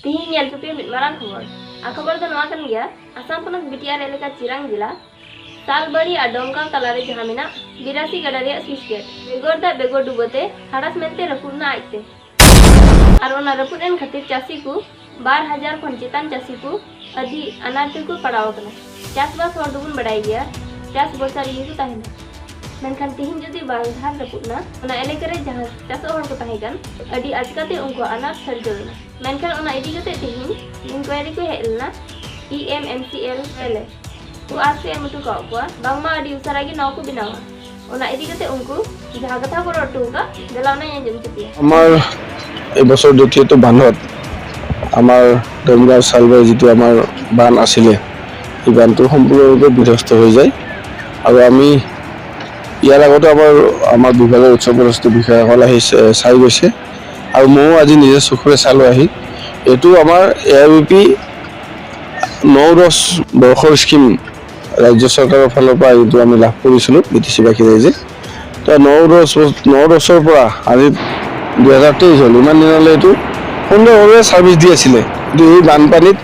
ᱛᱤᱦᱤᱧ ᱧᱮᱞ ᱦᱚᱪᱚ ᱯᱮᱭᱟ ᱢᱤᱫ ᱢᱟᱨᱟᱝ ᱠᱷᱚᱵᱚᱨ ᱟᱨ ᱠᱷᱚᱵᱚᱨ ᱫᱚ ᱱᱚᱣᱟ ᱠᱟᱱ ᱜᱮᱭᱟ। ᱟᱥᱟᱢ ᱯᱚᱱᱚᱛ ᱵᱤᱴᱤᱟᱨ ᱮᱞᱟᱠᱟ ᱪᱤᱨᱟᱝ ᱡᱮᱞᱟ ᱥᱟᱞᱵᱟᱲᱤ ᱟᱨ ᱰᱚᱢᱜᱟᱸᱣ ᱛᱟᱞᱟᱨᱮ ᱡᱟᱦᱟᱸ ᱢᱮᱱᱟᱜ ᱵᱤᱨᱟᱥᱤ ᱜᱟᱰᱟ ᱨᱮᱭᱟᱜ ᱥᱩᱭᱤᱪ ᱜᱮᱴ ᱵᱮᱜᱚᱨ ᱫᱟᱜ ᱵᱮᱜᱚᱨ ᱰᱩᱵᱟᱹᱛᱮ ᱦᱟᱲᱟᱥ ᱢᱮᱱᱛᱮ ᱨᱟᱹᱯᱩᱫ ᱮᱱᱟ ᱟᱡᱛᱮ। ᱟᱨ ᱚᱱᱟ ᱨᱟᱹᱯᱩᱫ ᱮᱱ ᱠᱷᱟᱹᱛᱤᱨ ᱪᱟᱹᱥᱤ ᱠᱚ 2000 ᱠᱷᱚᱱ ᱪᱮᱛᱟᱱ ᱪᱟᱹᱥᱤ ᱠᱚ ᱟᱹᱰᱤ ᱟᱱᱟᱴ ᱨᱮᱠᱚ ᱯᱟᱲᱟᱣ ᱟᱠᱟᱱᱟ। ᱪᱟᱥᱵᱟᱥ ᱦᱚᱲ ᱫᱚᱵᱚᱱ ᱵᱟᱰᱟᱭ ᱜᱮᱭᱟ ᱪᱟᱥ ᱵᱚᱨᱥᱟ ᱨᱮᱜᱮ ᱠᱚ ᱛᱟᱦᱮᱱᱟ, ᱢᱮᱱᱠᱷᱟᱱ ᱛᱤᱦᱤᱧ ᱡᱩᱫᱤ ᱵᱟᱨ ᱫᱷᱟᱣ ᱨᱟᱹᱯᱩᱫ ᱮᱱᱟ ᱚᱱᱟ ᱮᱞᱟᱠᱟ ᱨᱮ ᱡᱟᱦᱟᱸ ᱪᱟᱥᱚᱜ ᱦᱚᱲ ᱠᱚ ᱛᱟᱦᱮᱸ ᱠᱟᱱ ᱟᱹᱰᱤ ᱟᱪᱠᱟᱛᱮ ᱩᱱᱠᱩᱣᱟᱜ ᱟᱱᱟᱴ ᱥᱤᱨᱡᱟᱹᱣ ᱮᱱᱟ। ᱢᱮᱱᱠᱷᱟᱱ ᱚᱱᱟ ᱤᱫᱤ ᱠᱟᱛᱮ ᱛᱤᱦᱤᱧ ᱤᱱᱠᱩᱭᱟᱨᱤ ᱠᱚ ᱦᱮᱡ ᱞᱮᱱᱟ E M M C L L A ᱠᱚ ᱟᱥ ᱠᱚ ᱮᱢ ᱦᱚᱴᱚ ᱠᱟᱜ ᱠᱚᱣᱟ ᱵᱟᱝᱢᱟ ᱟᱹᱰᱤ ᱩᱥᱟᱹᱨᱟ ᱜᱮ ᱱᱚᱣᱟ ᱠᱚ ᱵᱮᱱᱟᱣᱟ। ᱚᱱᱟ ᱤᱫᱤ ᱠᱟᱛᱮ ᱩᱱᱠᱩ ᱡᱟᱦᱟᱸ ᱠᱟᱛᱷᱟ ᱠᱚ ᱨᱚᱲ ᱦᱚᱴᱚ ᱟᱠᱟᱫ ᱫᱮᱞᱟ ᱚᱱᱟᱧ ᱟᱸᱡᱚᱢ ᱦᱚᱪᱚ ᱯᱮᱭᱟ। আমাৰ এইবছৰ দ্বিতীয়টো বান্ধত আমাৰ দমগাঁও চালবাৰী যিটো আমাৰ বান্ধ আছিলে এই বান্ধটো সম্পূৰ্ণৰূপে বিধ্বস্ত হৈ যায়। আৰু আমি ইয়াৰ আগতে আমাৰ বিভাগৰ উচ্চ পদস্থ বিষয়াসকল আহি চাই গৈছে আৰু ময়ো আজি নিজে চকুৰে চালোঁ আহি। এইটো আমাৰ এ I B P 9-10 বৰ্ষৰ স্কীম ৰাজ্য চৰকাৰৰ ফালৰ পৰা এইটো আমি লাভ কৰিছিলোঁ বি টি চিবাসী ৰাইজে। তো 9-10 9-10ৰ পৰা আজি 2023 হ'ল, ইমান দিনলৈ এইটো সুন্দৰভাৱে ছাৰ্ভিচ দি আছিলে। কিন্তু এই বানপানীত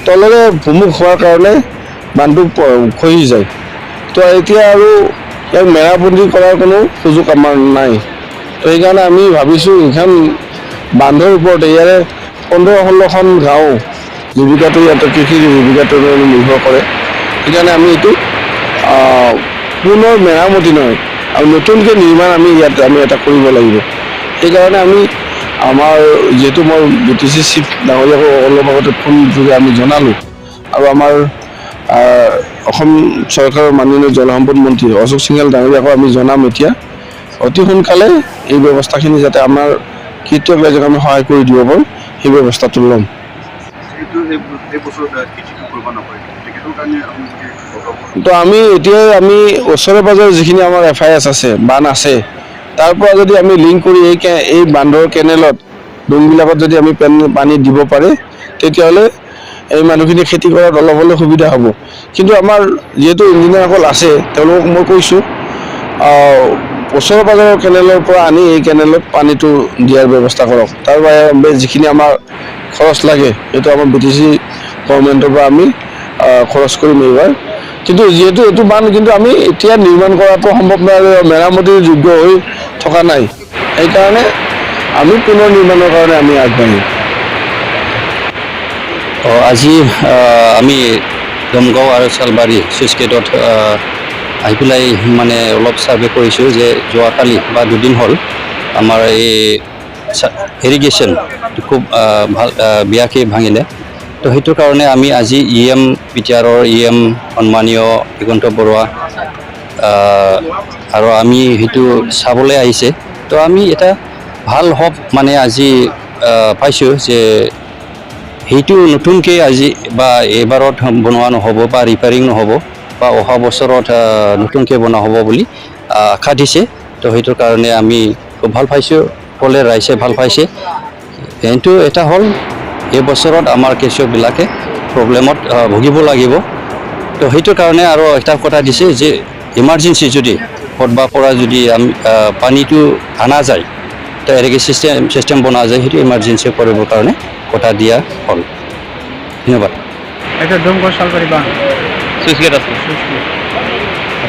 তলেৰে ভুমুক হোৱাৰ কাৰণে বান্ধটো খহি যায়। তো এতিয়া আৰু ইয়াক মেৰামতি কৰাৰ কোনো সুযোগ আমাৰ নাই। তো সেইকাৰণে আমি ভাবিছোঁ এইখন বান্ধৰ ওপৰতে ইয়াৰে 15-16খন গাঁও জীৱিকাটো ইয়াতে কৃষি জীৱিকাটোৰ ওপৰত নিৰ্ভৰ কৰে। সেইকাৰণে আমি এইটো পুনৰ মেৰামতি নহয় আৰু নতুনকৈ নিৰ্মাণ আমি ইয়াত আমি এটা কৰিব লাগিব। সেইকাৰণে আমি আমাৰ যিহেতু মই বি টি চি চিফ ডাঙৰীয়াকো অলপ আগতে ফোন যোগে আমি জনালোঁ আৰু আমাৰ অসম চৰকাৰৰ মাননীয় জলসম্পদ মন্ত্ৰী অশোক সিংঘাল ডাঙৰীয়াকো আমি জনাম। এতিয়া অতি সোনকালে এই ব্যৱস্থাখিনি যাতে আমাৰ খেতিয়ক ৰাইজক আমি সহায় কৰি দিব পাৰোঁ সেই ব্যৱস্থাটো ল'ম। এইটো এই বছৰত খেতিটো কৰিব নাপাৰে, তেখেতৰ কাৰণে আপোনালোকে তো আমি এতিয়াই আমি ওচৰে পাজৰে যিখিনি আমাৰ এফ I S আছে বান্ধ আছে তাৰ পৰা যদি আমি লিংক কৰি এই বান্ধৰ কেনেলত ডোংবিলাকত যদি আমি পানী দিব পাৰে তেতিয়াহ'লে এই মানুহখিনি খেতি কৰাত অলপ হ'লেও সুবিধা হ'ব। কিন্তু আমাৰ যিহেতু ইঞ্জিনিয়াৰসকল আছে তেওঁলোকক মই কৈছোঁ ওচৰে পাজৰৰ কেনেলৰ পৰা আনি এই কেনেলত পানীটো দিয়াৰ ব্যৱস্থা কৰক। তাৰ বাহিৰে যিখিনি আমাৰ খৰচ লাগে সেইটো আমাৰ বি টি চি গভৰ্ণমেণ্টৰ পৰা আমি খৰচ কৰিম এইবাৰ। কিন্তু যিহেতু এইটো বান্ধ কিন্তু আমি এতিয়া নিৰ্মাণ কৰাটো সম্ভৱ নহয় আৰু মেৰামতিৰ যোগ্য হৈ থকা নাই, সেইকাৰণে আমি পুনৰ নিৰ্মাণৰ কাৰণে আমি আগবাঢ়িম। আজি আমি দমগাঁও আৰু চালবাৰী চুইচ গেটত আহি পেলাই মানে অলপ ছাৰ্ভে কৰিছোঁ যে যোৱাকালি বা দুদিন হ'ল আমাৰ এই ইৰিগেশ্যন খুব ভাল বেয়াকৈ ভাঙিলে। তো সেইটো কাৰণে আমি আজি ই এম বি টি আৰৰ ই এম সন্মানীয় দিগন্ত বৰুৱা আৰু আমি সেইটো চাবলৈ আহিছে। তো আমি এটা ভাল হোপ মানে আজি পাইছোঁ যে সেইটো নতুনকৈ আজি বা এইবাৰত বনোৱা নহ'ব বা ৰিপেয়াৰিং নহ'ব বা অহা বছৰত নতুনকৈ বনোৱা হ'ব বুলি আশা দিছে। তো সেইটোৰ কাৰণে আমি খুব ভাল পাইছোঁ, সকলোৱে ৰাইজে ভাল পাইছে। কিন্তু এটা হ'ল এই বছৰত আমাৰ খেতিয়কবিলাকে প্ৰব্লেমত ভুগিব লাগিব। তো সেইটোৰ কাৰণে আৰু এটা কথা দিছে যে ইমাৰ্জেঞ্চি যদি ক'ৰবাৰ পৰা যদি আমি পানীটো অনা যায় তো ইৰিগেশ্যন চিষ্টেম বনোৱা যায় সেইটো ইমাৰ্জেঞ্চি কৰিবৰ কাৰণে কথা দিয়া হ'ল। ধন্যবাদ। এটা ডোমগাঁও শালবাৰী বান্ধ। চুইচ গেট আছে,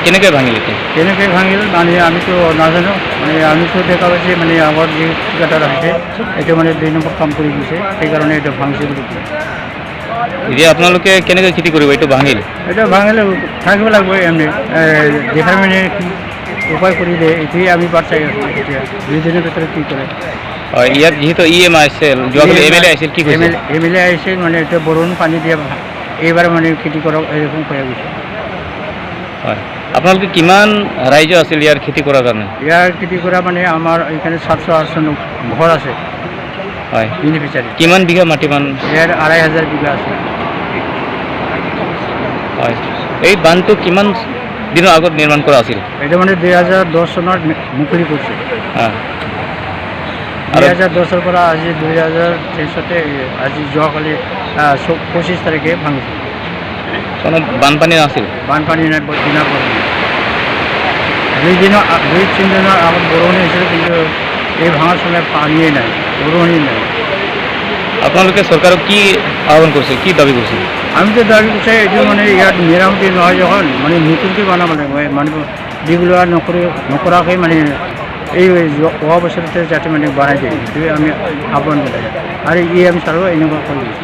কেনেকৈ ভাঙিল এতিয়া? কেনেকৈ ভাঙিল মানে আমিতো নাজানো, মানে আমিতো দেখা পাইছি মানে আমাৰ যি ঠিকাদাৰ আছে এইটো মানে দুই নম্বৰ কাম কৰি দিছে, সেইকাৰণে এইটো ভাঙিছে বুলি কয়। এতিয়া আপোনালোকে কেনেকৈ খেতি কৰিব? এইটো ভাঙিল। এইটো ভাঙিলে থাকিব লাগিব এমনি, ডিপাৰ্টমেণ্টে কি উপায় কৰি দিয়ে এইটোৱে আমি বাট চাই আছোঁ। এতিয়া দুইদিনৰ ভিতৰত কি কৰে। হয়, ইয়াত যিহেতু ই এম আহিছিল যোৱাকালি, এম এল এ আহিছিল, কি কৈছে? এম এল এ আহিছিল, মানে এতিয়া বৰষুণ পানী দিয়া এইবাৰ মানে খেতি কৰক এৰকম কৈ গৈছে। হয়, আপোনালোকে কিমান ৰাইজ আছিল ইয়াৰ খেতি কৰাৰ কাৰণে? ইয়াৰ খেতি কৰা মানে আমাৰ এইখানে 700-800 ঘৰ আছে। বেনিফিচাৰী। কিমান বিঘা মাটি মান? ইয়াৰ 2500 বিঘা আছে। হয়, এই বান্ধটো কিমান দিনৰ আগত নিৰ্মাণ কৰা আছিল? এটা মানে 2010 চনত মুকলি কৰিছে। 2010ৰ পৰা আজি 2023তে আজি যোৱাকালি 25 তাৰিখে ভাঙিছে। চনত বানপানী নাছিল? বানপানী নাই, বিনা বৰষুণ। দুইদিনৰ দুই তিনিদিনৰ আগত বৰষুণ হৈছিল, কিন্তু এই ভাঙাৰ সময় পানীয়ে নাই, বৰষুণেই নাই। আপোনালোকে চৰকাৰক কি আহ্বান কৰিছে, কি দাবী কৰিছে? আমিতো দাবী কৰিছে, এইটো মানে ইয়াত মেৰামতি নহয় যখন মানে নতুনকৈ বনাব লাগিব। মানে দীঘলীয়া নকৰি নকৰাকৈ মানে এই অহা বছৰতে যাতে মানে বনাই দিয়ে, সেইটোৱে আমি আহ্বান জনাইছোঁ। আৰু ই এম ছাৰো এনেকুৱা কৰি দিছে।